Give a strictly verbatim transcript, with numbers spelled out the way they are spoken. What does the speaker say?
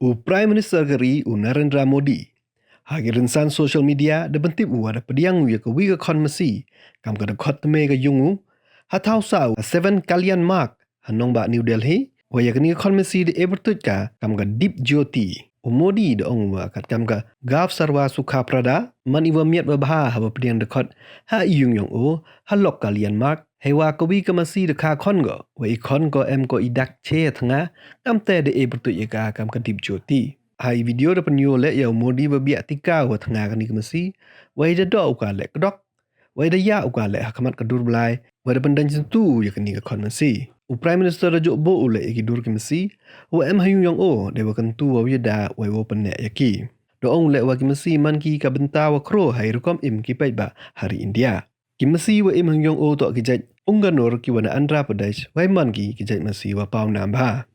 U Prime Minister ka ri u Narendra Modi, ha ki rynsan social media da pyntip u wa da pdiang u ya ka wi ka khon masi kam ka dkhot thymme ka yung u, ha thaw sah u ka Seven Kalyan Marg ha nongbah New Delhi, wa ya kani ka khon masi da e pyrtuit ka kam ka Deep Jyoti. U Modi da ong u wa kat kam ka Gav Sarva Sukha Prada, man i wa miat wa bha ha wa pdiang dkhot ha i yung yong o ha Lok Kalyan Marg, hei wa ka wi ka masi da kha khon ko, wa i khon ko em ko i dak che thnga, kamte da e pyrtuit ya ka kam ka Deep Jyoti. Ha i video da pynyoo leh ya u Modi wa biah tika wa thnga kani ka masi, wa i da doh u ka leh kdok, wa i da yah u ka leh ha khmat ka dur blai, wa da pyndaiñ syntu ya kani ka khon masi. U Prime Minister da jooh booh u leh ya ki dur ki masi wa em ha yung yong o, dei wa kyntu wa u yada wa i wow pynneh ya ki. Da ong u leh wa ki masi man ki ka bynta wa khraw ha i rukom im ki paidbah ha ri India. Ki masi wa im ha yung yong o toh ki jait Unganur ki wa na Andhra Pradesh, wa i man ki ki jait masi wa paw nam bha.